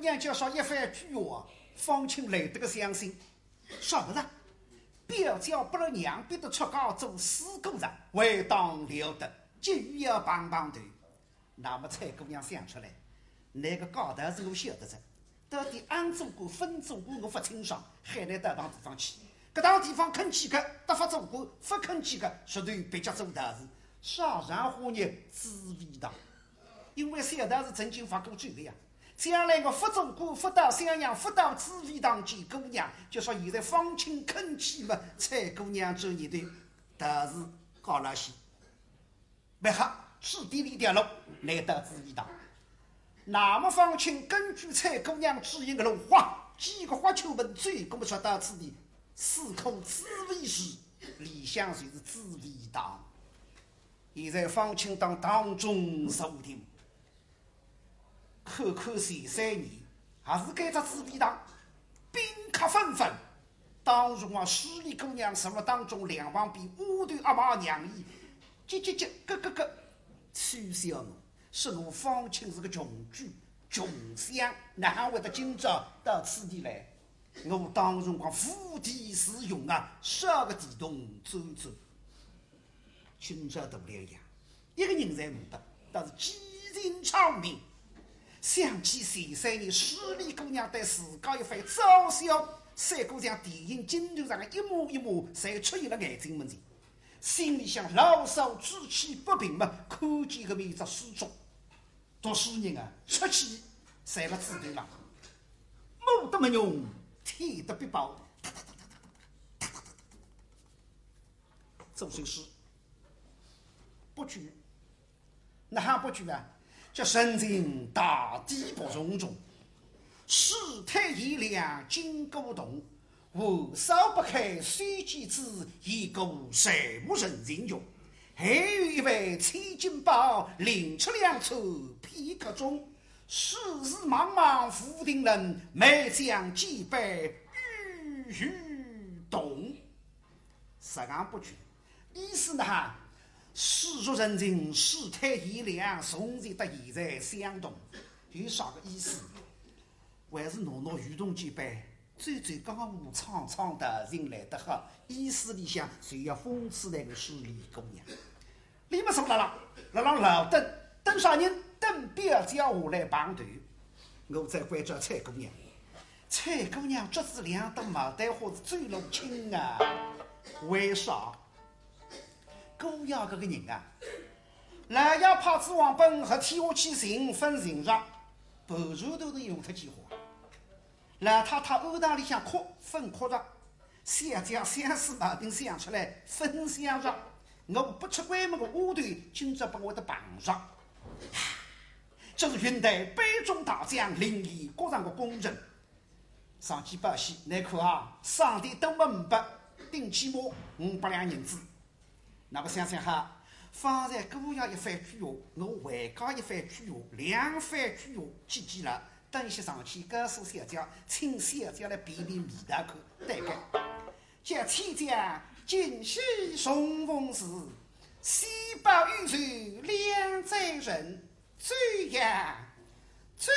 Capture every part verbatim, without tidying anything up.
娘介绍一番句闲话，方卿来得个相信。啥物事？表姐拨了娘逼得出家做师姑哉，为当了得，急于要碰碰头。那么采萍姑娘想出来，那个假道士我晓得哉，到底阿做官勿做官我勿清爽，喊倷到一趟地方去。搿趟地方肯去个，搭勿做官，勿肯去个，实头别家做道士，啥场化呢？紫薇堂。 因为小道士曾经发过咒个呀，将来我勿做官，勿到襄阳，勿到紫薇堂见姑娘，就说现在方卿肯去嘛，采萍姑娘做倷个道士高老些。蛮好，指点俚条路，来到紫薇堂。那么方卿根据采萍姑娘指引个路，哗，几个花球门走过么，说到此地，四棵紫薇树，里向就是紫薇堂。 现在方卿当堂中坐定，看看前三年，还是该只紫薇堂，宾客纷纷。当辰光势利姑娘坐辣当中，两旁边丫头阿妈娘姨，叽叽叽，咯咯咯，取笑我，说我方卿是个穷鬼、穷相，哪会得今朝到此地来？我当辰光无地自容啊，啥个地洞钻钻。 今朝大两样，一个人侪没得，但是几近场面。想起前三年势利姑娘对自家一番嘲笑，三个像电影镜头上的一幕一幕，侪出现了眼睛门前。心里向牢骚之气不平嘛，看见搿么一只书桌，读书人啊，出气侪辣纸头浪，没得没用，天得必报。 做首诗。不拘，哪哼不拘啊？叫人情大抵不容容，世态炎凉金古铜，寒烧不开须知子，一个谁不人情用。还有一位千金宝，另出两处片刻中，世事茫茫浮萍冷，梅香几杯欲欲动。 实梗不拘，意思呢哈，世俗人情世态炎凉，从前到现在相同，有啥个意思？还是拿拿渔筒简板，走走江湖，唱唱道情来得好，意思里向就要讽刺那个势利姑娘。俚么坐辣浪，辣浪老等，等啥人？等表姐下来碰头。我再关照采萍姑娘， 采萍姑娘脚子两搭毛蛋花子走路轻啊，为啥？姑爷搿个人啊，老爷派仔王本和天下去寻勿寻着，盘缠都是用脱几化。老太太庵堂里向哭勿哭着，小姐相思毛病想出来勿想着，我勿出关门个丫头，今朝拨我得碰着。这是云台杯中大将，临沂各场个功臣。 上去报喜，倷看啊，赏钿都没五百，顶起码五百两银子。那么想想哈，方才姑爷一番句闲话，我回家一番句闲话，两番句闲话，记记了，等歇上去告诉小姐，请小姐来辨辨味道看，对个。叫千金今夕重逢时，喜报与愁两载人。 走呀，走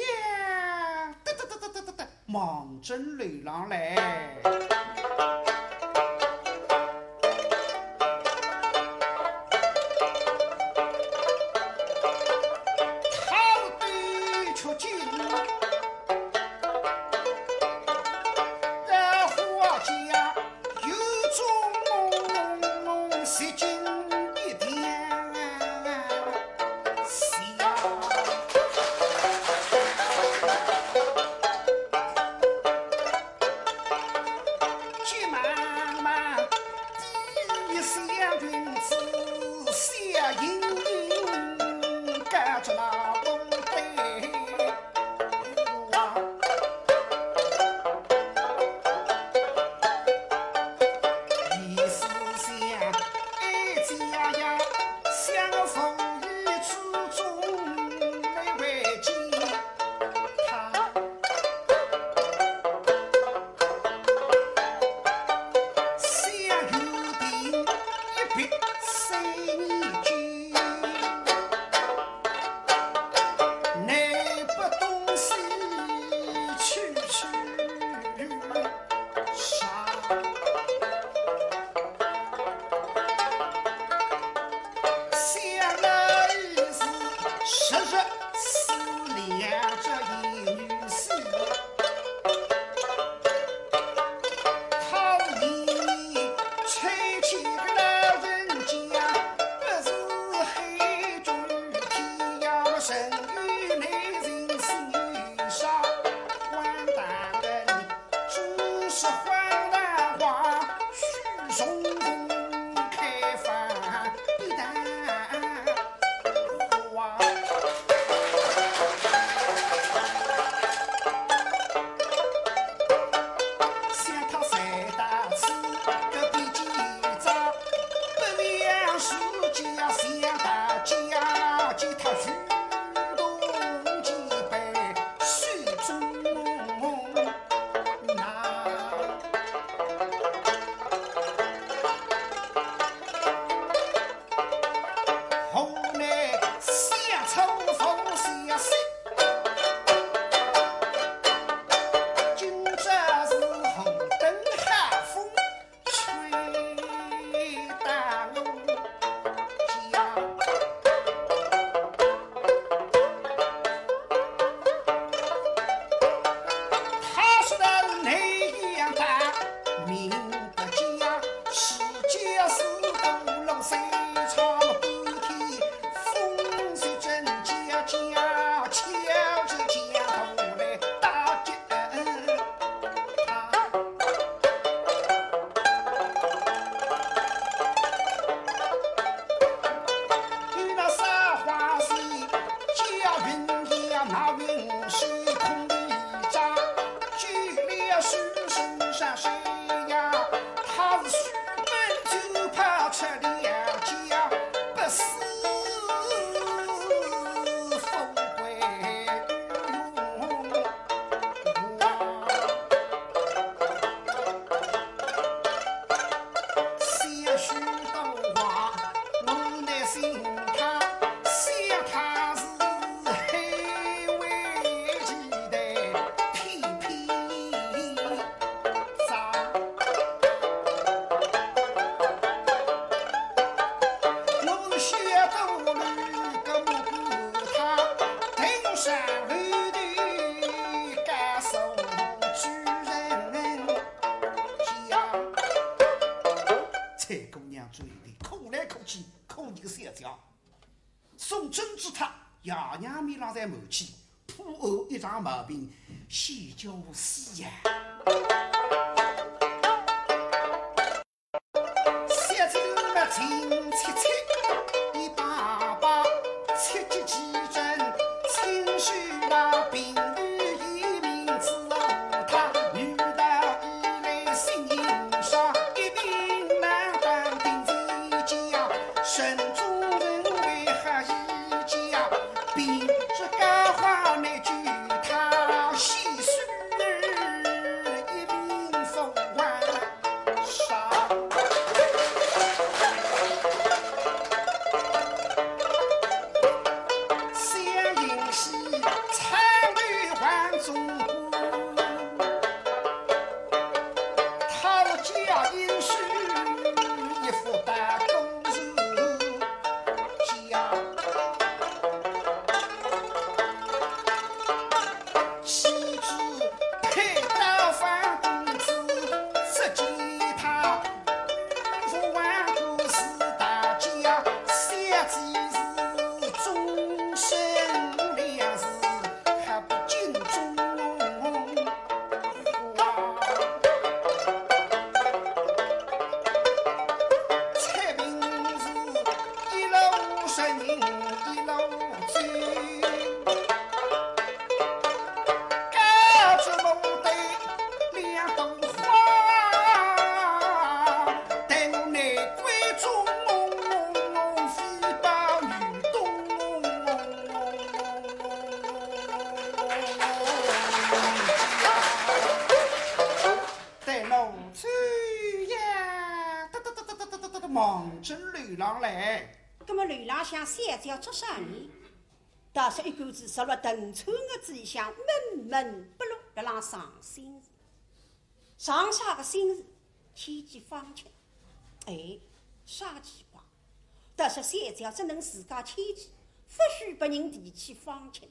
呀，哒哒哒哒哒哒哒，望准楼浪来。好的，出京。 老花家有种习近一点。姐，送珍珠塔，爷娘面浪侪瞒起，怕我一场毛病，先叫我死呀。小姐嘛，亲切切，一把把，切记几针，亲手把病人一名字，他女的一类姓啥，一名男的名字叫沈宗仁为何一家，并不是高花那句他细数一名凤凰。啥？相迎喜，唱对还中国，讨家应许，一副大公事家。 妻子配到房公子，只见他不管顾事大家，小姐是终身良事，还不尽忠。 采萍是一路顺人一路走，高枝牡丹两朵花，待我南归中，非报女东。 对，老祖爷，哒哒哒哒哒哒哒哒，望准楼浪来。那么楼浪向小姐做啥呢？倒是一个子坐了藤村个子里向，闷闷不乐，辣浪伤心事。伤啥个心事？牵记方卿。哎，啥奇怪？倒是小姐只能自家牵记，不许别人提起方卿。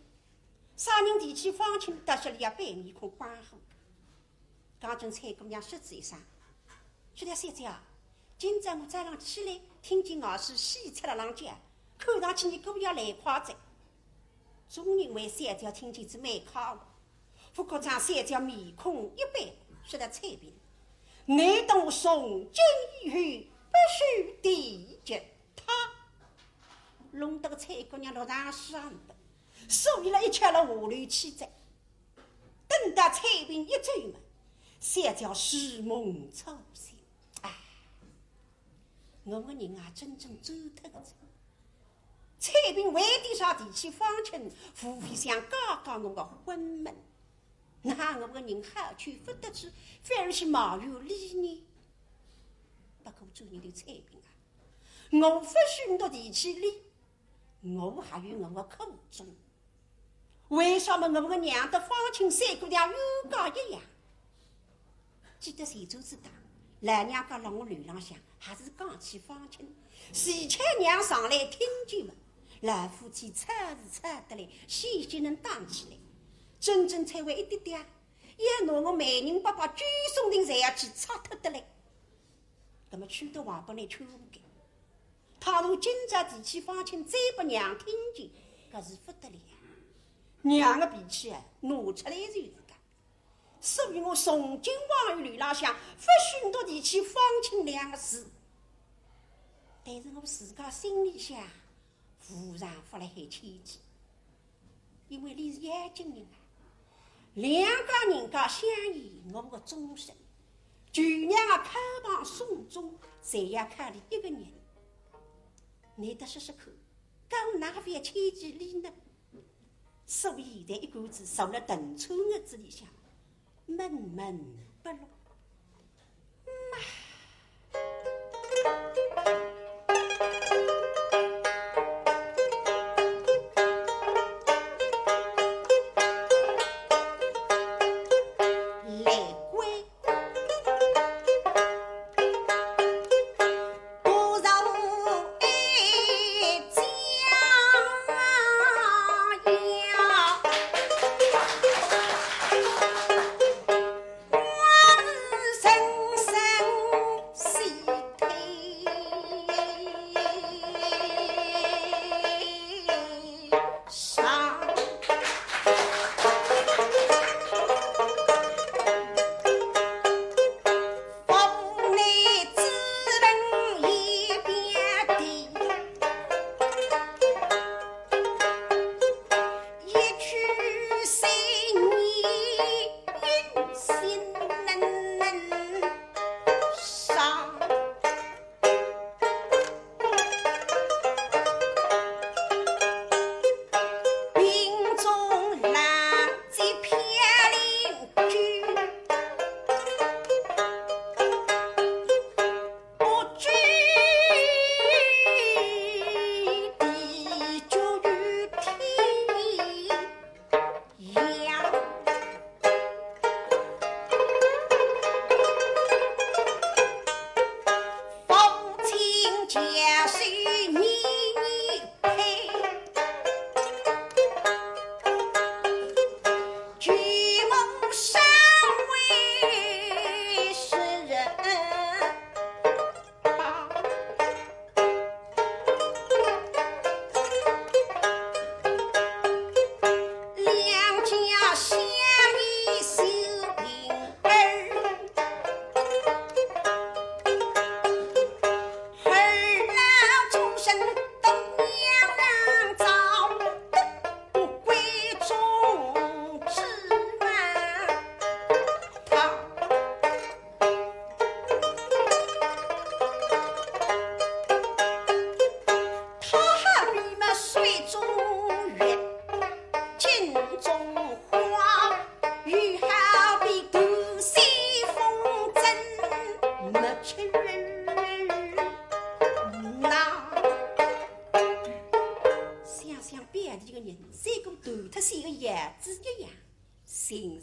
啥人提起方卿，倒是伊也板面孔光火。 刚正采萍姑娘说仔一声，说道：“小姐啊，今朝我早浪起来，听见外头戏吹辣浪叫，看上去你姑爷来快哉。”众人为小姐听见仔蛮快活，不过张小姐面孔一板，说道：“采萍，你等从今以后不许提及他。”弄得个采萍姑娘落场上的，所以了一切了下楼去哉。 等到采萍一走嘛，小姐如梦初醒。哎，我个人啊，真正走脱个哉。采萍为点啥提起方卿，无非想解解我个昏闷。那我个人好去不得去，反而去埋怨俚呢？不过做人个采萍啊，我不许倷提起俚，我还有我个苦衷。 为啥么我个娘搭方卿三个样又勿一样？记得前头子讲，老娘家辣我楼浪向，还是讲起方卿，齐巧娘上来听见么，老夫妻吵是吵得来，险些能打起来。真正拆为一点点，要拿我媒人伯伯九松亭侪要去拆脱得来。那么去得王八来去勿该。 倘若今朝提起方卿再拨娘听见，搿是勿得了。娘个脾气啊，拿出来就是讲。所以我从今往后楼浪向，勿许倷提起方卿两个字。但是我自家心里向，无常勿辣海牵记。 因为俚是要紧人啊。两家人家相依，我个终身，就让啊靠旁送终，侪要靠俚一个人。倷搭说说看，讲哪勿要牵记俚呢？所以现在一个子坐辣藤村个子里向，闷闷不乐。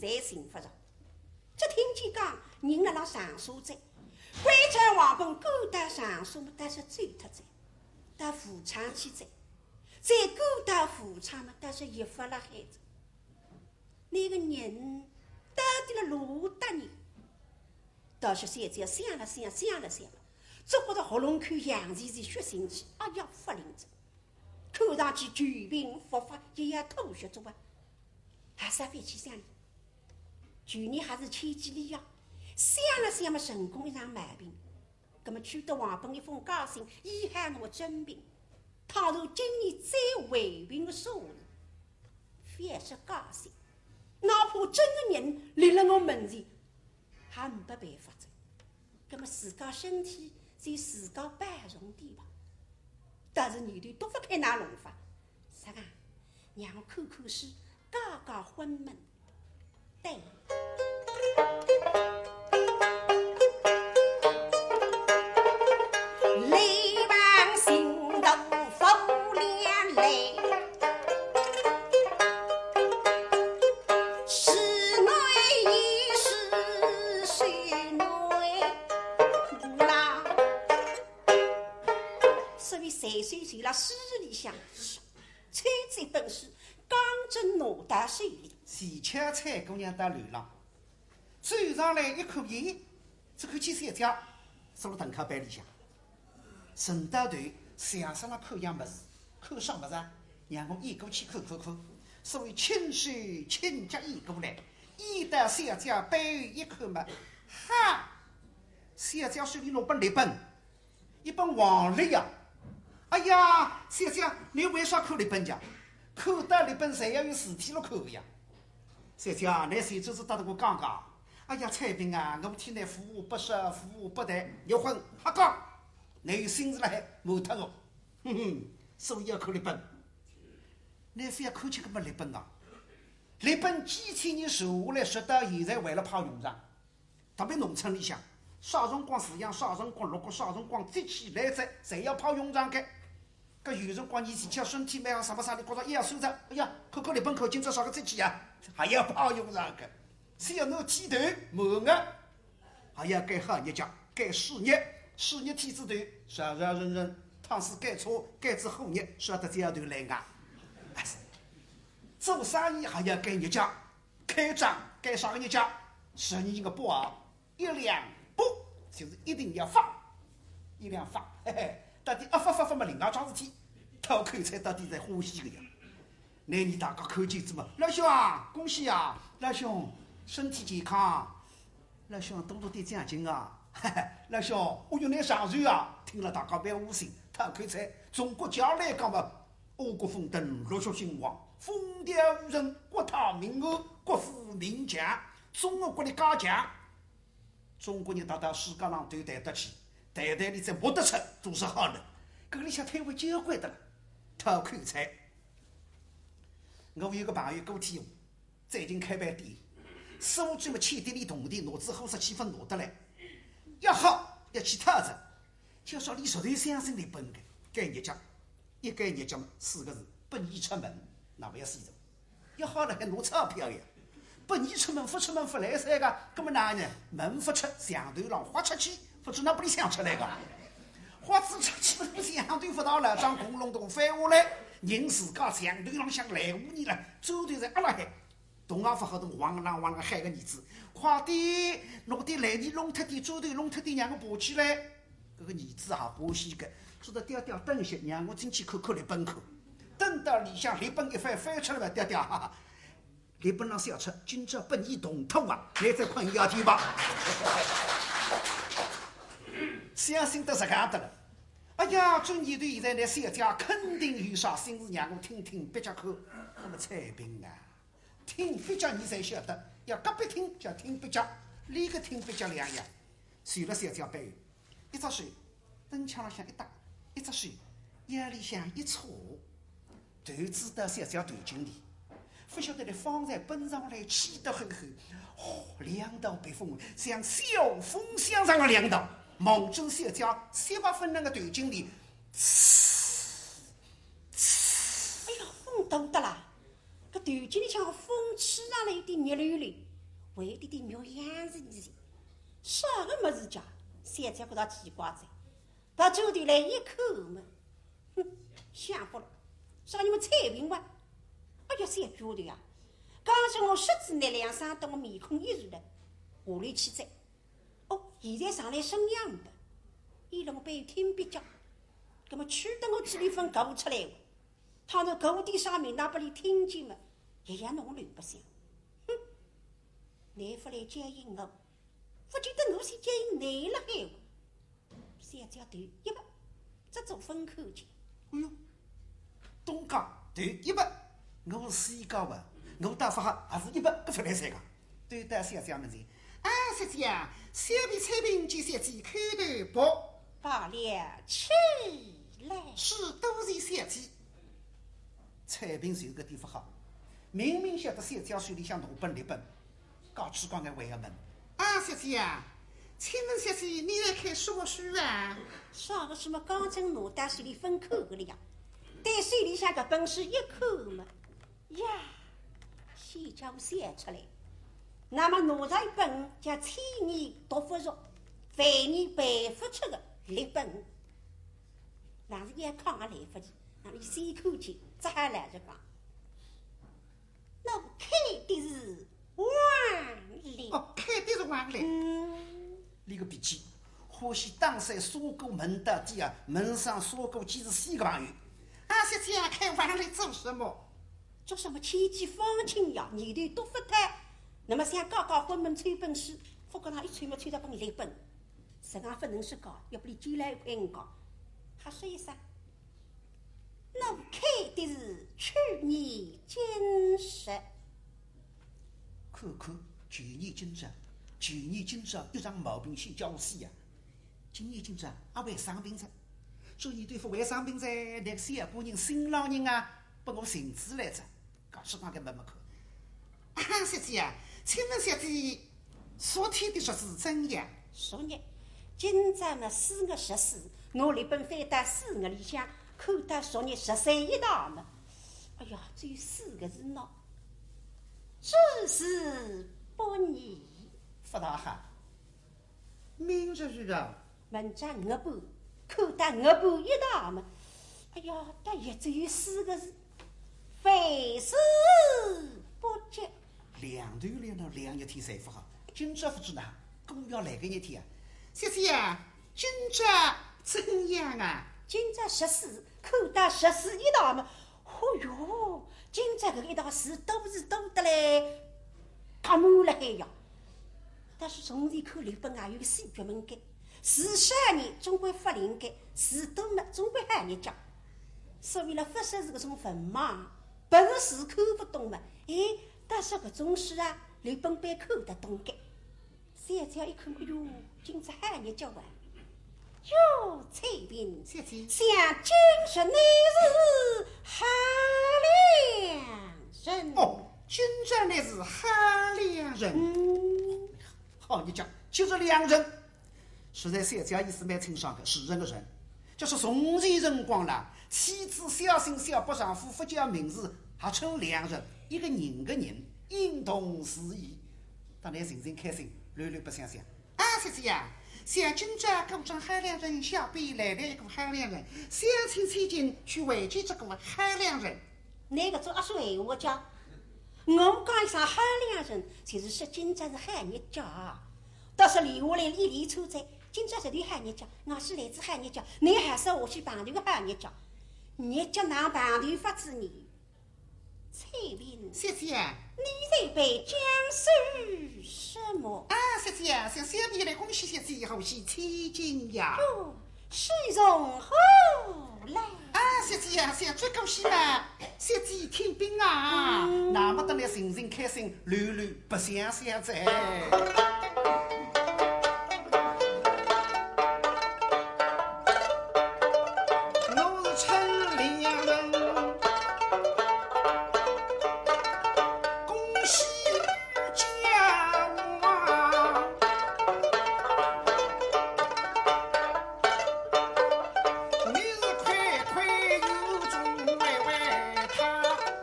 也寻勿着。只听见讲人辣辣长沙哉，关照王本赶到长沙么，搭是走脱哉，到武昌去哉，再赶到武昌么，搭是也勿辣海哉。那个人到底辣哪搭呢？倒是小姐想了想，想了想，只觉得喉咙口痒齐齐，血腥气，哎呀，勿灵哉。看上去久病复发，也要吐血哉啊。还是勿去想了。去年还是千几里呀，想了想么，成功一场毛病。葛么取得王本一封假信，伊喊我准病，倘若今年再回病个说话，覅说假信，哪怕真个人立辣我门前，还没办法哉。葛么自家身体就自家保重点吧。但是念头都勿开哪弄法，啥个？让我看看书，解解昏闷。对。雷王心头浮两泪，是内也是是内啦。所以随随随了书里向，抽出本书，刚正拿到手里。是巧采姑娘到楼浪，走上来一看，咦，只看见小姐坐辣藤靠背里向，沉到头，像煞辣看样物事，看啥物事啊？让我移过去看看看。所以轻手轻脚移过来，移到小姐背后一看嘛，哈，小姐手里拿本历本， 一本黄历呀。哎呀，小姐，你为啥看历本呀？看得历本侪要有事体了看个呀。小姐，你前头子搭得我讲讲。哎呀，采萍啊，我听你无话不说，无话不谈，一会儿瞎讲，你有心事辣海瞒脱我。哼哼，所以要看历本。你覅看见搿本历本啊，历本几千年传下来，直到现在还辣派用场。 特别农村里向，啥辰光培养，啥辰光落过，啥辰辰光节气来哉，侪要派用场个。搿有辰光年纪轻，身体蛮好，啥么啥，你觉着一夜睡着，哎呀，看看历本看今朝啥个节气呀，还要派用场个。只要侬剃头、满月，还要拣好日脚，拣戌日，戌日剃仔头，顺顺顺顺，倘使拣错，拣仔火日，晓得这样头来啊。哎，做生意还要拣日脚， 开张，该啥个日脚？十二月八号，一两八，就是一定要发，一两发，嘿嘿，到底阿发发发么另外桩事体，讨口彩到底侪欢喜个呀。那你大家看见仔么，老兄啊，恭喜啊，老兄，身体健康，老兄多多点奖金啊，嘿嘿，老兄，我有眼长寿啊，听了大家蛮窝心，讨口彩，从国家来讲嘛，五谷丰登，六畜兴旺， 风调雨顺，国泰民安，国富民强，中国国力加强。中国人踏到世界浪头谈得起，谈谈里再摸得出，总是好了。搿里向推位交关的了，讨口彩。我有个朋友个体户，最近开爿店，苏州么欠点钿铜钿，拿仔货色气氛拿得来，要好要去讨着。 就说俚实头相信历本个，该日脚，一该日脚嘛，四个字，本钿出门，那勿要死哉。要好了还拿钞票呀，本钿出门，勿出门勿来三个，搿么哪能？门勿出，墙头浪豁出去，勿知哪里想出来个。豁仔出去，墙头勿到了，张空隆咚翻下来，人自家墙头浪向来无你了，砖头侪压辣海。 动也勿好动，汪啷汪啷喊个儿子，快点，拿点烂泥弄脱点，砖头弄脱点，让我爬起来。搿个儿子也欢喜个，说道：爹爹等歇，让我进去看看历本看。等到里向历本一翻，翻出来，爹爹，哈哈，历本浪写出，今朝本钿动脱啊，倷再困一夜天吧。相信得实梗得了。哎呀，转念头现在倷小姐肯定有啥心事，让我听听壁脚看。那么采萍啊， 听壁脚倷侪晓得，要隔壁听叫听壁脚，俚个听壁脚两样。随了小姐背后，一只手灯腔浪向一搭，一只手腰里向一叉，头支到小姐头颈里，勿晓得俚方才奔上来，气得吼吼，哦，两道鼻风像小风箱上个两道，望准小姐雪白粉嫩个头颈里，呲，呲。哎呀，风大得啦！ 搿头颈里向个风吹上来有点热溜溜，还有点点肉样子呢。啥个物事介？小姐觉着奇怪哉，别转头来一看嘛，哼，想勿到，啥人么采萍哇？哎呀，小丫头呀，刚才我说仔倷两声，等我面孔一热了，下来去哉。哦，现在上来生样哉，伊辣我背后听壁脚，葛么气得我嘴里朆讲勿出来哇。 倘若搿点啥物事拨俚听见么，也要拿我乱白相。哼，倷勿来接应我，勿见得我先接应倷了海哇。小姐头一别，只做分开去。哎哟，东家头一别，我西家哇，我倒勿好，还是一别，搿勿来三个。对待小姐面前，啊，小姐啊，小婢采萍见小姐叩头啵。罢了，起来。是，多谢小姐。 采萍就搿点勿好，明明晓得小姐手里向拿本历本，高枝光眼为个问：“啊，小姐啊，请问小姐，你来看什么书啊？”啥个书么？刚正拿到手里朆看个了呀，对手里向搿本书一看嘛，呀，先叫我笑出来。那么拿着一本叫“千年读不熟，万年背不出”个历本， 那是一看也来勿及，那么伊先看见，只好来着讲：“我看的是黄历。”“哦，看的是黄历。”“嗯。”俚个脾气，欢喜打碎砂锅问到底啊，问上砂锅几时死个朋友。“啊，小姐啊，看黄历做什么？”“做什么？千记方卿呀，念头都勿对。那么想讲讲昏门抽本书，勿过那一抽么抽到本历本，实梗勿能说讲，要拨俚见来一块硬讲。”还说一声：“我看的是去年今日。”看看，去年今朝，去年今朝有场毛病，先叫我死呀。今年今朝阿会生病哉，做年头勿会生病哉，那个小官人新郎人啊，拨我寻仔来哉。 高枝光眼问问看。“啊，小姐啊，请问小姐，昨天的日子怎样？”“昨日，今朝么四月十四，拿历本翻到书盒里向，看到昨日十三一大么，哎呀，只有四个字喏，只是不宜。”“勿大好。”“明日如何？”“明朝月半，看到月半一大么，哎呀，倒也只有四个字，非死不及。”“两头两头两日天侪勿好，今朝勿知哪，姑爷来个日天啊。”“小姐啊，今朝怎样啊？”“今朝十四，看到十四一大么，哦哟，今朝搿一大字都是多得来，夹满了海呀。但是从前看历本啊，有个死绝门个，字少呢，总归勿灵个，字多么，总归好日脚。所以了，勿说是搿种文盲，本是字看勿懂么，哎，但是搿种书啊，历本板看得懂个。” 小姐一看，哎哟，今朝好日脚啊！哟，采萍，小姐。想今日乃是好良辰。哦，今朝乃是好良辰。嗯。好日脚，今日良辰。实在小姐意思蛮清爽个，是辰个辰。 就是从前辰光啦，妻子孝心孝拨丈夫，勿叫名字，还称良人，一个人个人，音同字异。当然寻寻开心，乱乱白相相。啊，小姐呀，想今朝过场好良辰，小婢来了一个好良人，想请千金去会见这个好良人。那个做阿叔闲话讲，我讲一声好良辰，就是说今朝是好日脚啊。 倒是连下来一连串哉，今朝是头好日脚，外头来仔好日脚，倷还是我去碰头个好日脚，日脚哪碰头法子呢？采萍。小姐。你在背讲些什么？啊，小姐，想小婢来恭喜小姐，贺喜千金呀。哟， 喜从何来？啊，小姐呀，想这恭喜嘛，小姐听禀啊。嗯。那么等来寻寻开心，乱乱白相相哉。我是称良人，恭喜 家王，你是快快由衷为为他，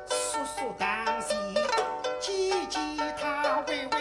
速速当心，见见他微微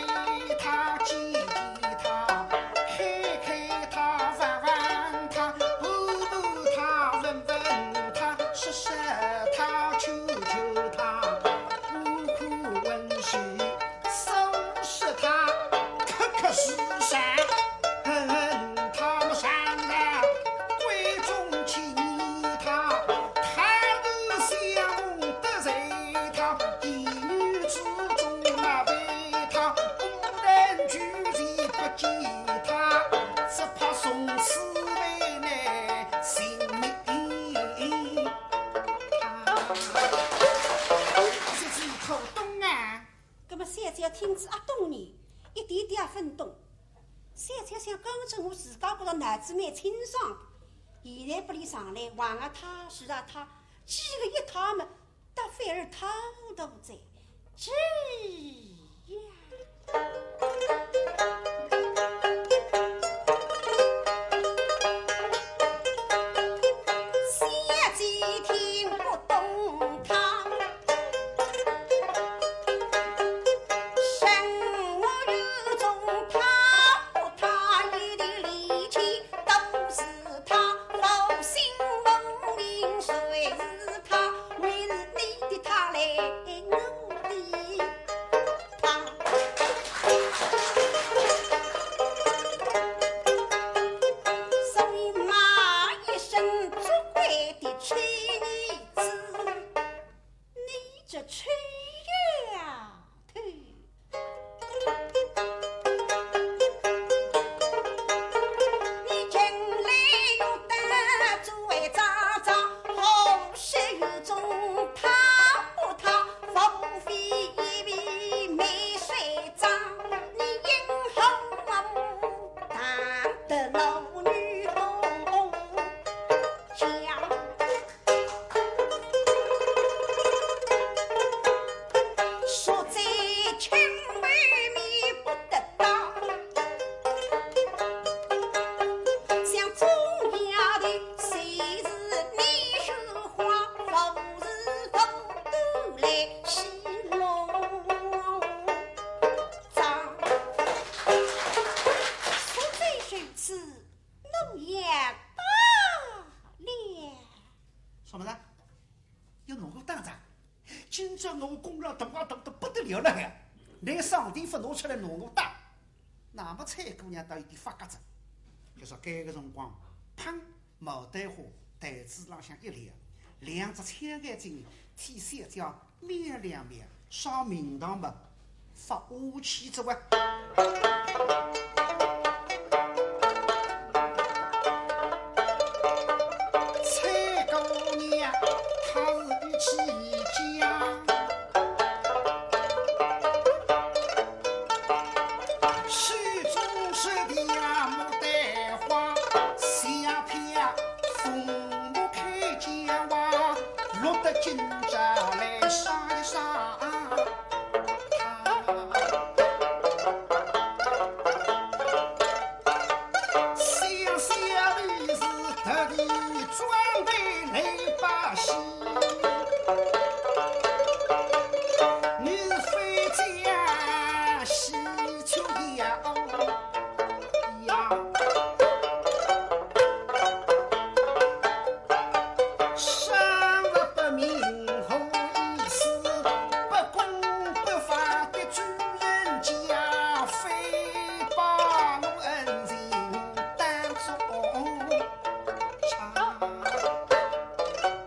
勿懂。小姐想讲着我自家觉着脑子蛮清爽，现在拨俚上来，横啊他，竖啊他，几个一他么，倒反而他糊涂哉。这呀。小姐听不懂他，生活有种他不他，一点力气都是他，好心无名谁是他，为了你的他来我的 他。所以骂一声作怪的臭儿子，你这臭丫头。 你近来又得罪渣渣，好事有种他不他，无非一味没水账，你因何谈得老女工讲？ 说这青梅你不得当，像种丫头谁是你说话，不是我都来戏弄。张说这首词，弄也罢了。什么呢？ 要拿我打哉？今朝我功劳大啊大得不得了了嗨，连上帝勿拿出来拿我打。那么采萍姑娘倒有点发觉哉，就说该个辰光，砰，牡丹花台子浪向一亮，两只青眼睛替小姐瞄两瞄，啥名堂嘛？ 发下去哉哇。采萍姑娘，她是一气讲，手中是条牡丹花，小片凤舞开江花，落得今朝来赏一赏。 想想你是特地装扮来把戏，你是非常喜庆呀。 生活不明何意思，不公不法的主人家，非把我恩情当作差。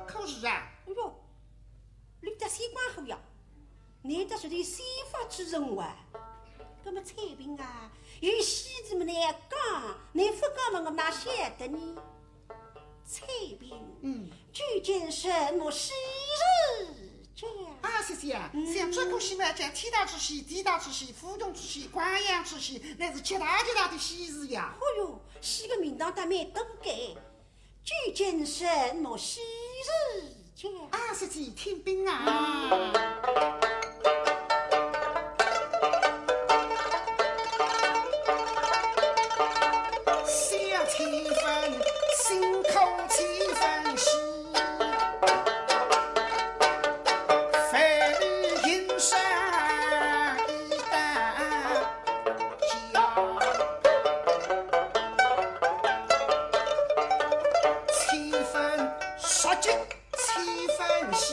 可是啊，哎哟，你这些官府呀， 难道是你先发制人哇？那么采萍啊，有喜事么你要讲，你不讲么我哪晓得呢？采萍，嗯。究竟什么喜事讲？啊，小姐啊，嗯。像这个喜嘛，叫天大之喜、地大之喜、府中之喜、官场之喜，乃是极大极大的喜事呀。哦哟，喜个名堂倒蛮多个。 究竟什么喜事讲？啊，小姐听禀啊。小采萍心口七分喜，万里云山一旦 家。七分杀鸡，七分喜。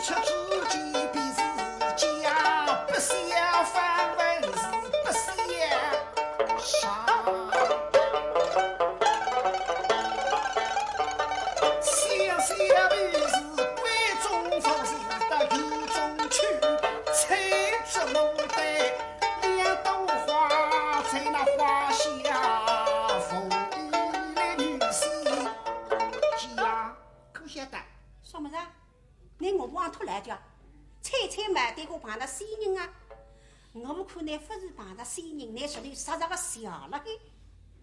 出自己便是家，不孝反问是不孝啥？小小便是闺中做事到园中去，采摘牡丹两朵花，在那花下逢一位女仙家。可晓得？什么人？ 倷莫忘脱来讲，采采牡丹个碰着仙人啊！我看倷勿是碰着仙人，倷实头实实个笑了嘿，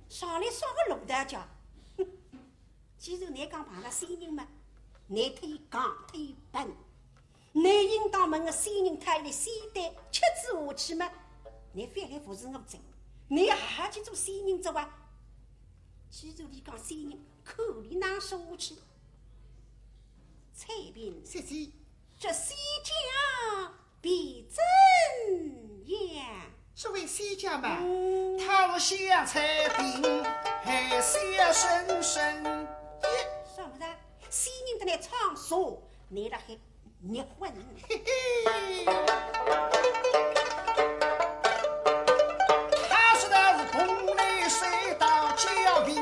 上来啥个路道讲？哼，既然倷讲碰着仙人嘛，倷忒讲忒笨，倷应当问个仙人，伊个仙丹吃仔下去嘛，倷反来服侍我哉，倷还去做仙人哉哇？既然倷讲仙人，看倷哪说下去？ 采萍，小姐，这仙家便怎样？这位仙家嘛，嗯。她是采萍，还是深深一。什么人？仙人得来唱说，你了还结婚？嘿嘿。 他说的是蓬莱水道交云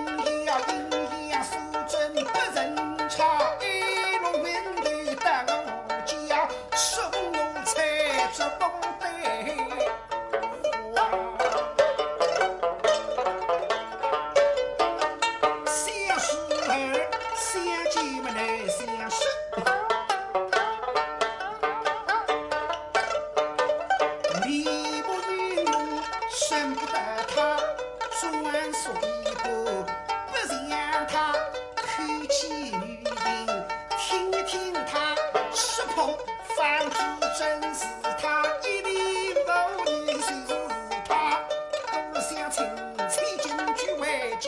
霞，云霞素贞不曾差，一路云头到我家，送我采这牡丹花。小时候，小姐们来相识。 你不与我认不得他，专说一个不像他，口气语音听一听他，识破方知真是他，一定无疑就是他，故乡亲戚进去会见。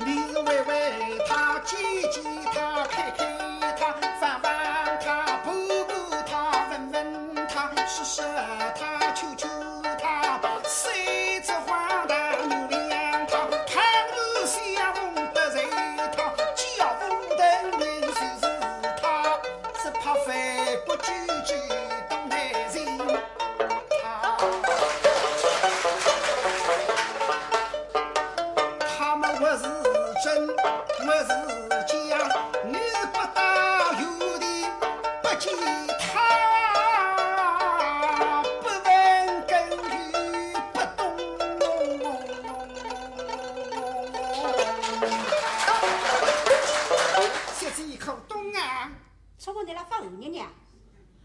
你是喂喂他，接接他，开开他，烦烦他，抱抱他，问问他，说说他，求求他，谁知荒唐原谅他，倘若相逢得罪他，家父等人就是他，只怕翻过几句都难寻。 他们我是真，我是假，你不到有的不见他，不问根由，不懂。小姐可懂啊？ 错过你那发后日呢，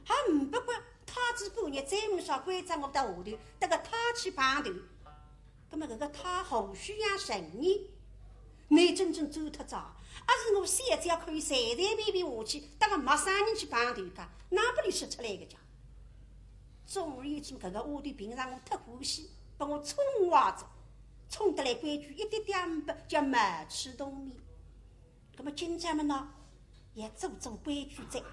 还呒不过他只半日再没啥关照我到下头，得个他去碰头。葛么搿个他何许人也？你真正走脱哉，阿是我小姐可以随随便便下去，搭个陌生人去碰头介，哪拨伊说出来个介？总而言之，搿个丫头平常我忒欢喜，拨我宠坏哉，宠得来规矩一点点呒不，叫貌出动面。 葛么今朝么呢，也做做规矩哉。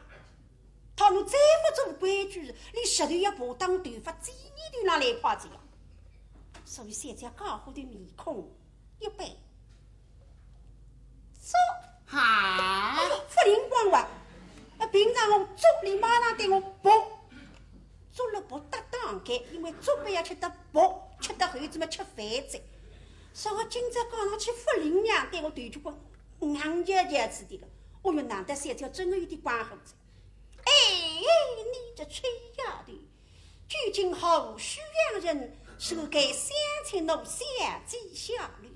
倘若再勿做规矩，伊实头要爬到头发尖尖头浪来拍哉呀。所以小姐假化个面孔一板，走。啊？哎哟，勿灵光哇！啊，平常我走，伊马上对我扑。 捉了不搭档个，因为捉不要吃得饱，吃得好怎么吃饭子？所以今朝讲上去勿灵呀，对我头就光硬摇摇子的了。哦哟，难得小姐真的有点光火子。哎，你这臭丫头，究竟何许洋人，谁敢相请奴小姐下楼？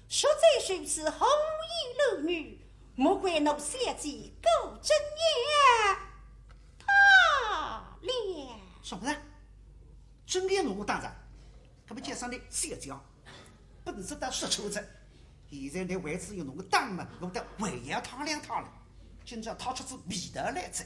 实在如此厚颜烂面，莫怪奴小姐顾贞言 他了。什么呢？贞言我当然，搿么叫声你小姐，本事倒说出哉。现在你为仔要弄个当门，弄得还要他两趟了，今朝他出仔味道来哉。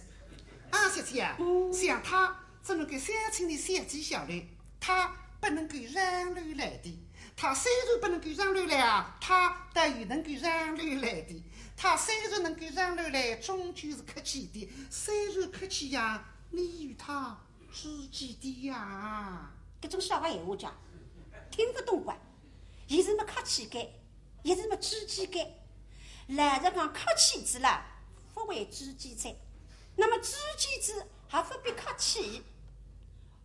啊，小姐啊，嗯。像他只能够相请你小姐下来，他不能够上楼来的。他虽然不能够上楼来啊，他倒也能够上楼来的。他虽然能够上楼来，终究是客气的。虽然客气呀， 你与他知己的呀。搿种啥个闲话讲，听勿懂个。伊是么客气个，伊是么知己个。老实讲，客气仔啦，勿会知己哉。那么知己仔还勿必客气。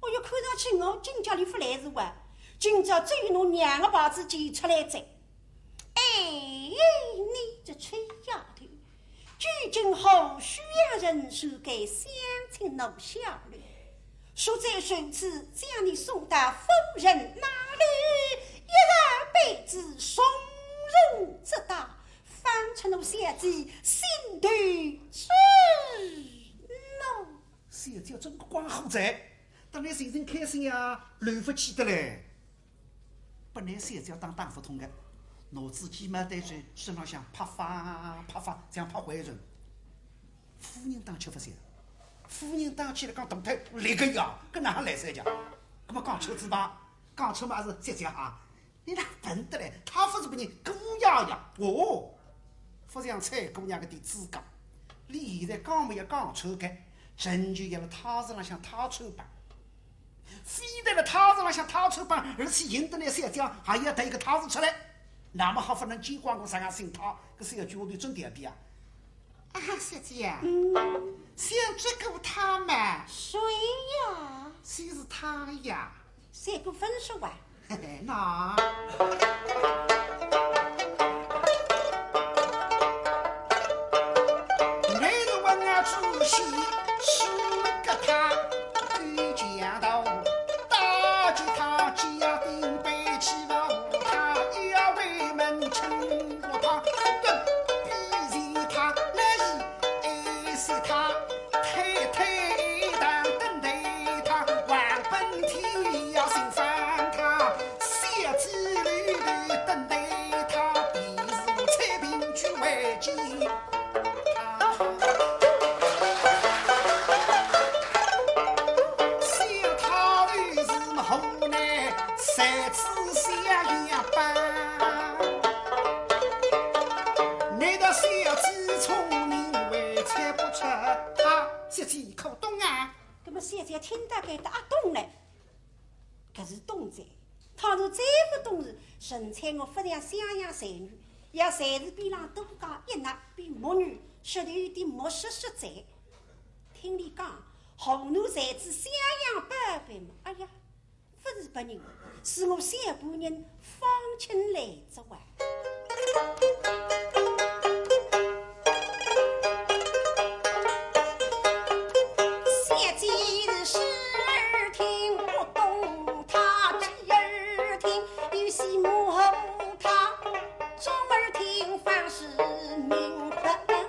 哦哟，看上去我今朝里勿来事哇，今朝只有拿娘个牌子见出来哉。哎，你这臭丫头，究竟何许人，谁敢相请奴下来？ 实在如此，将你送到夫人那里，一人备子从容之道，方才奴小姐心头之怒。小姐真个光火哉，当然心情开心呀，乱勿起得来。本来小姐打打勿痛个，拿仔鸡毛掸子身浪向拍发拍发，像拍灰尘。 夫人当吃勿消，夫人当起来讲大腿立个呀，搿哪哼来三讲？搿么讲车子吧，讲车嘛是姐姐啊，你哪笨得来？她勿是拨人姑爷呀？哦，勿像采萍姑娘搿点资格，伊现在讲么要讲车个，仍旧要辣她身浪向讨车板。 非但辣讨车浪向讨车板，而且引得来小姐还要带一个讨字出来，那么还勿能见光我啥个心讨，搿小丫头真调皮啊！啊，小姐呀，嗯，想这个他嘛，谁呀？谁是他呀？三个分手啊？嘿嘿，那。 小姐可懂啊？搿么小姐听到该搭阿懂嘞？ 搿是懂哉，倘若再勿懂是，陈翠娥勿像襄阳才女，也才是边浪多加一捺，比木鱼实头有点木实实哉。听伊讲，河南才子襄阳宝贝嘛，哎呀，勿是别人，是我小官人方卿来哉哇。 小姐是耳听不懂他，只耳听有些模糊他，左耳听方是明白他。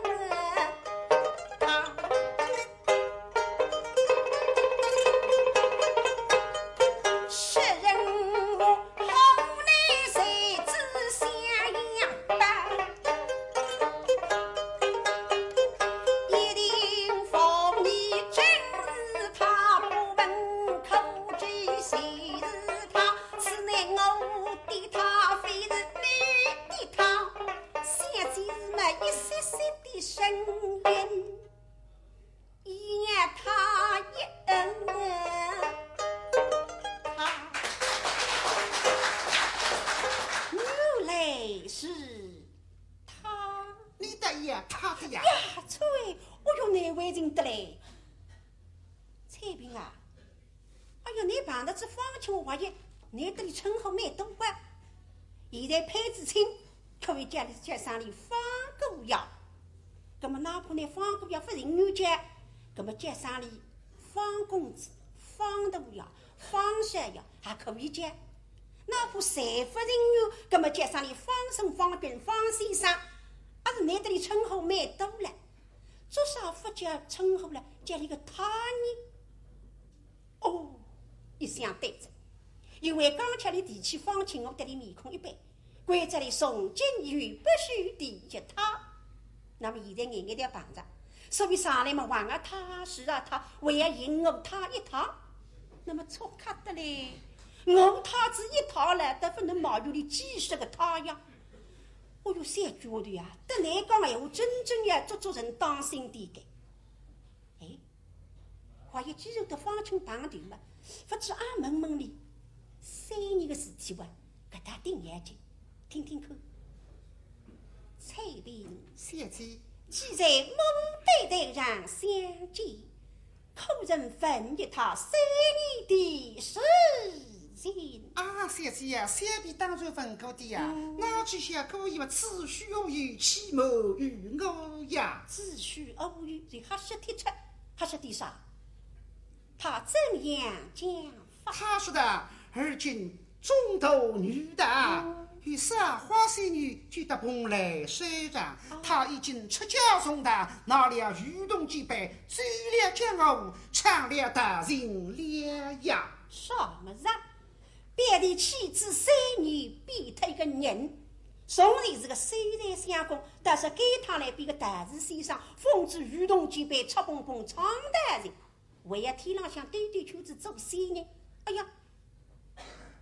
一眼他一眼，他，原来是他。你的呀，他的呀。呀，啐，哦哟，难为情得嘞。采萍啊， 哎呀，你碰着仔方卿王爷，你搭俚称呼蛮多啊。现在配仔亲，可以叫俚，叫声俚方姑爷。葛么哪怕你方姑爷勿情愿叫，葛么叫声俚方公子、方大爷、方少爷还可以叫。哪怕侪勿情愿，葛么叫声俚方生、方斌、方先生，阿是你搭俚称呼蛮多了。做啥勿叫称呼了，叫俚个他呢？ 哦，一想对哉，因为刚才俚提起方卿，我搭俚面孔一板，规则里从今以后不许提及他。那么现在眼眼调碰着，所以上来嘛，横啊他，竖啊他，还要引我他一他。那么错开得嘞，我他仔一他了，倒勿能埋怨俚几十个他呀。哦哟，小丫头呀，搭你讲闲话，真正要做做人当心点个。哎， 还有几日搭方卿碰头嘛，勿知阿问问俚，三年个事体哇，搿大胆眼睛，听听看。采萍，小姐，既在牡丹台上相见，可曾问一他三年的事情？啊，小姐呀，小婢当然问过的呀。嗯。那只是姑爷子虚乌有，岂没与我呀？子虚乌有，这瞎说的出，瞎说的啥？他怎样讲法？他说的，而今 中途遇盗，与散花仙女救得蓬莱山上，他已经出家修道，拿了渔筒简板，走了江湖，唱了大情了呀。啥么子啊？别的妻子三年变脱一个人，从前是个秀才相公，但是该趟来变个道士先生，捧仔渔筒简板，赤蹦蹦唱道情。 为了天浪向兜兜圈子做仙人。哎呀，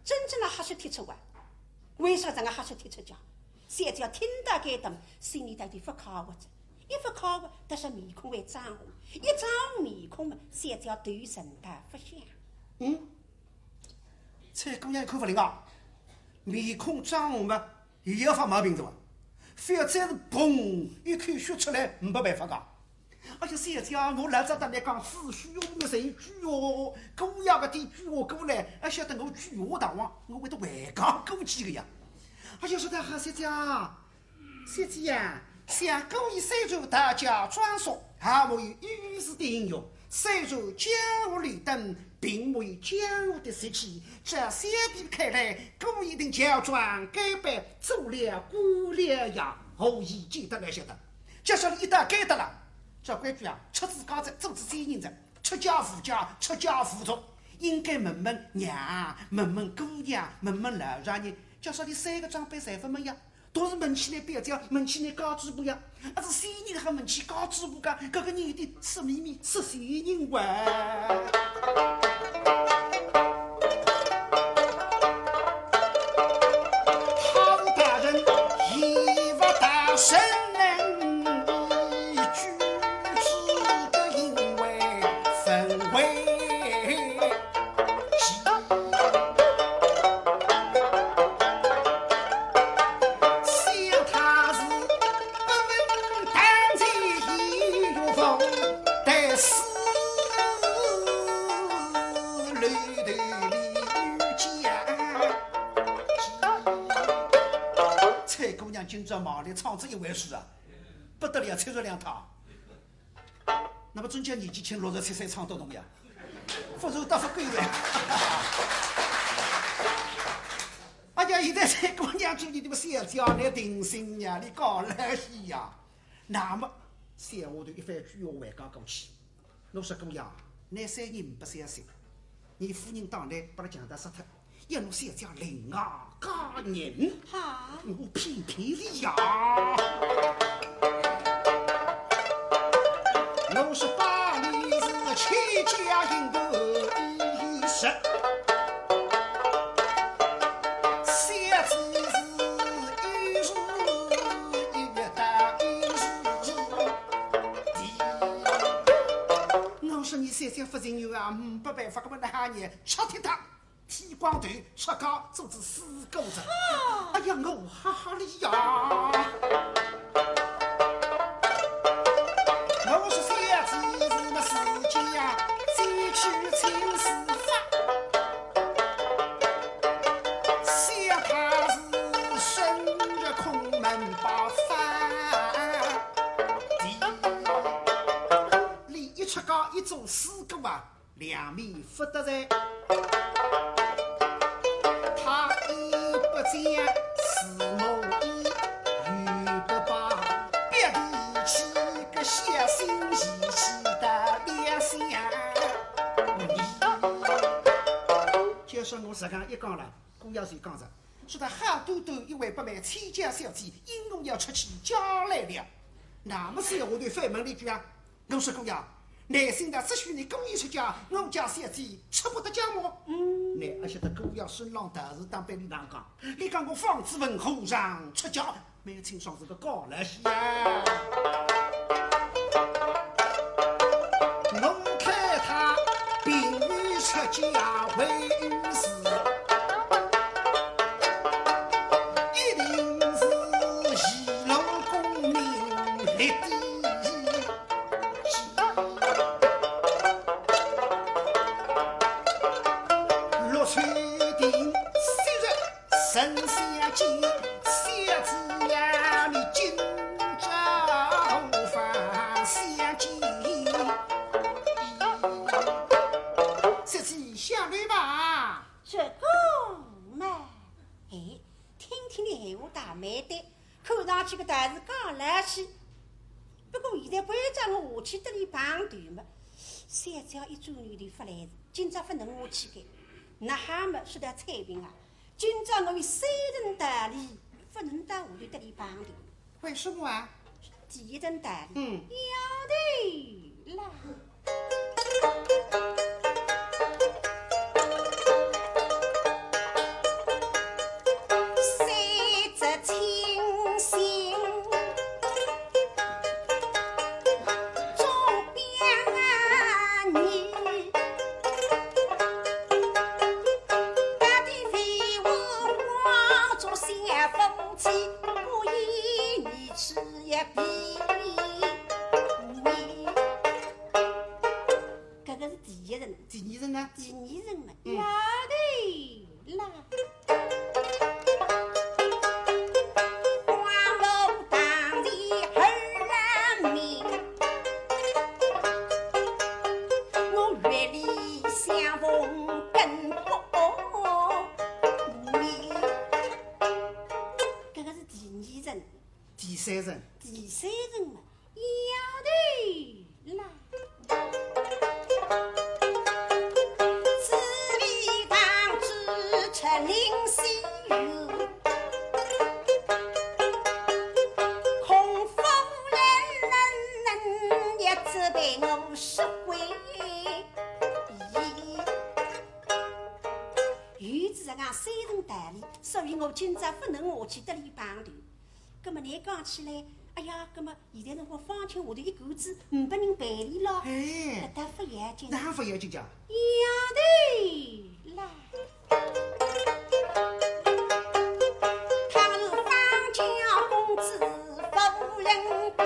真正的瞎说贴出啊！为啥这个瞎说贴出讲？小姐听到该搭，心里头就勿快活着，一勿快活，但是面孔会涨红，一涨红面孔嘛，小姐头沉到勿响。嗯，采萍姑娘一看勿灵啊，面孔涨红嘛， 伊要发毛病的哇，覅再是嘣一口血出来，没办法讲。哎呀，小姐啊，我老早搭倷讲，子虚乌有，才有鬼哦，姑爷个点鬼哦过来，还晓得我鬼话大王，我会得回讲过去的呀。哎呀，说得好，小姐啊，小姐呀，想姑爷虽然大家装束，还没有有时的英雄，虽然江湖里等 并没有江湖的习气，这小婢看来，姑爷一定乔装改扮，做了官了呀，何以见得来晓得？假使伊一旦改得了，照规矩啊，出仔家哉，做仔仙人哉，出家无家，出家无族，应该问问娘，问问姑爷，问问老丈人，假使伊三个长辈侪勿问呀， 都是问起来表姐，问起来家主婆呀，啊，是仙人还问起家主婆个，搿个人有点色眯眯，色仙人哇。他是大人，也勿大声一句，只不因为氛围。 采萍姑娘今朝忙里唱仔一回书啊，不得了，唱仔两趟。 那么中间年纪轻，六十七岁唱得动呀，勿是大勿够的。哎呀，现在采萍姑娘做你这个小姐，你定心呀，你讲了些呀。那么，小丫头一番鬼话回讲过去，我说姑爷，倷三年勿相信，你夫人当然拨伊强盗杀脱， 要拿小姐另外嫁人，好。我偏偏哩呀。我是把你是千家人都一十，小姐是一时一月到一时的。我说你小姐勿情愿啊，嗯，没办法，搿么哪哈呢？拆脱他。 剃光头，出家做仔师姑哉。哎呀，我哈哈哩呀！我说小姐是么自家呀，自去请师法，小姐是深入空门把饭的。你一出家一做师姑啊， 两面勿得罪。他一不讲，四目一，又不把别的几个小心义气的两相。就说我实梗一讲了，姑爷就讲着，说他好端端一位不满千家小姐，因我要出去嫁来了。那么小丫头反问了一句啊， 我说姑爷，难心的只许你姑爷出家，我家小姐出不得家么？嗯。倷阿晓得姑爷身浪道士当班里哪讲，你讲我方子文和尚出家，蛮清爽是个高老些呀。我看他并未出家为师，讲起个道士讲来去，不过现在关照我下去搭俚碰头嘛，小姐一转念头勿来事，今朝勿能下去个，那哈么说到采萍啊，今朝我有三层道理，勿能到下头搭俚碰头。为什么啊？第一层道理，嗯。丫头啦。 搿个是第一层。第二层呢？第二层嘛，嗯。丫头啦。 搿个是第二层。第三层。第三层嘛，丫头啦。 有仔实梗三层道理，所以我今朝勿能下去搭俚碰头。葛末倷讲起来，哎呀，葛末 现在辰光方卿下头一个子，呒拨人陪俚咯。哎。搿搭勿要紧。哪勿要紧讲？丫头啦。倘若方卿公子勿能够，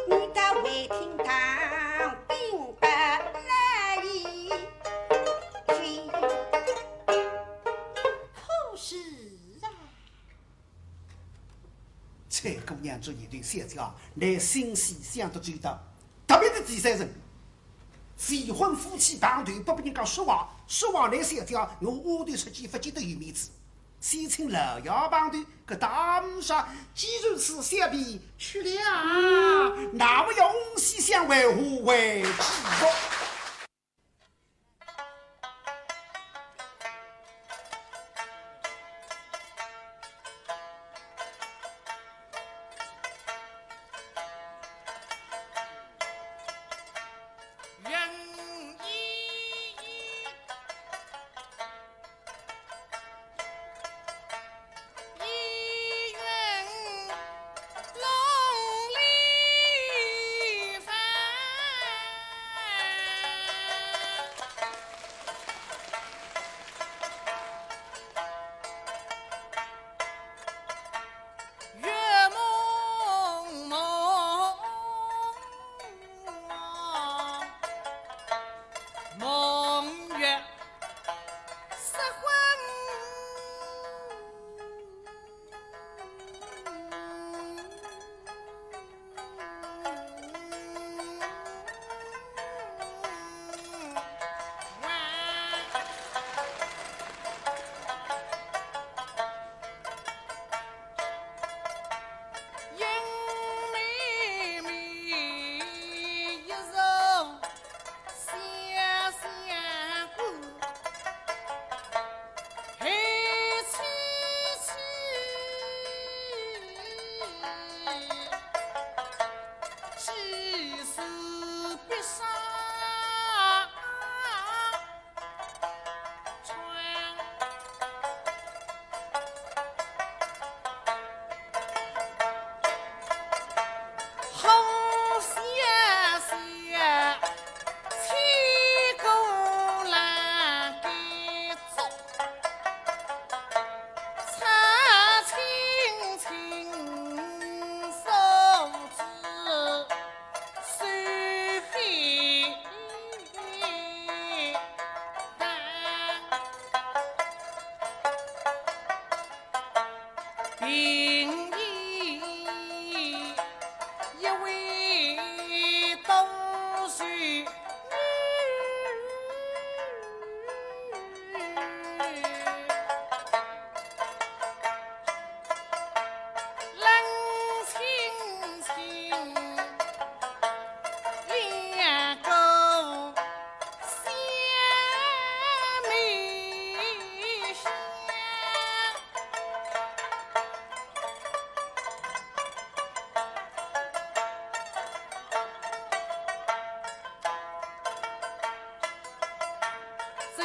你到会厅当兵不来。可是啊。 采萍姑娘做人对小姐啊，倷心思想得周到，特别是第三层，未婚夫妻碰头，勿拨人家说话，说话倷小姐啊，我丫头出去勿见得有面子。先请老爷碰头，搿搭呒啥，既然是小婢去了啊，嗯。那么要翁婿相会，何为之不？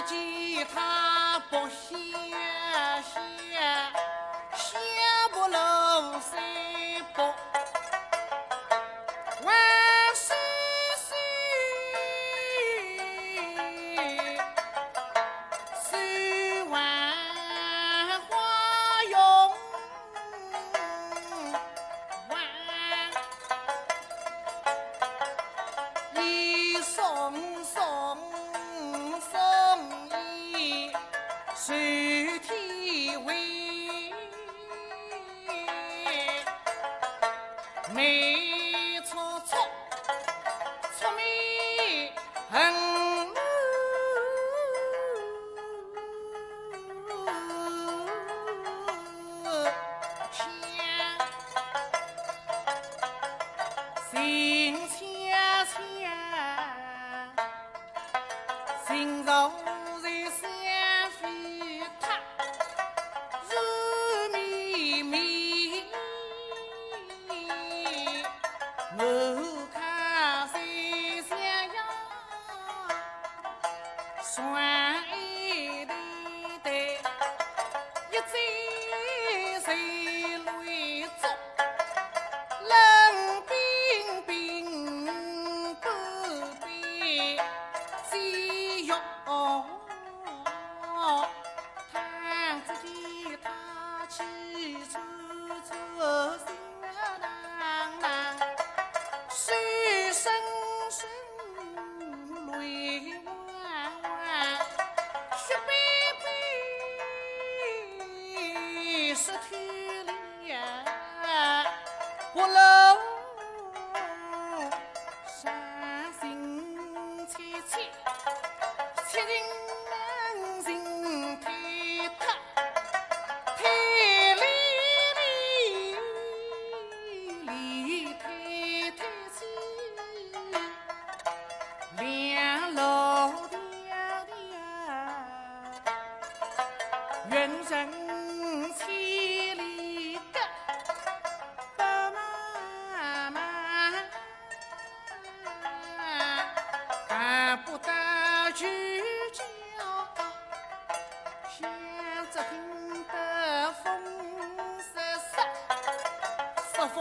见他不下下，下不落水不，万岁岁，水万花永万。 一送送送一，水天为，美错错，错美很。 心恰恰，心如在相飞塔，如迷迷，我看在想呀。 双眼泪对，一醉水泪足，冷冰冰半杯解药汤，只见他气喘喘，心浪浪，手伸伸 泪汪汪，血淋淋，舌头里呀，不露伤心切切，切人心太大，太离离，离太太 两路迢迢，云层千里隔，白茫茫，看不到聚焦。 想只听得风瑟瑟，瑟风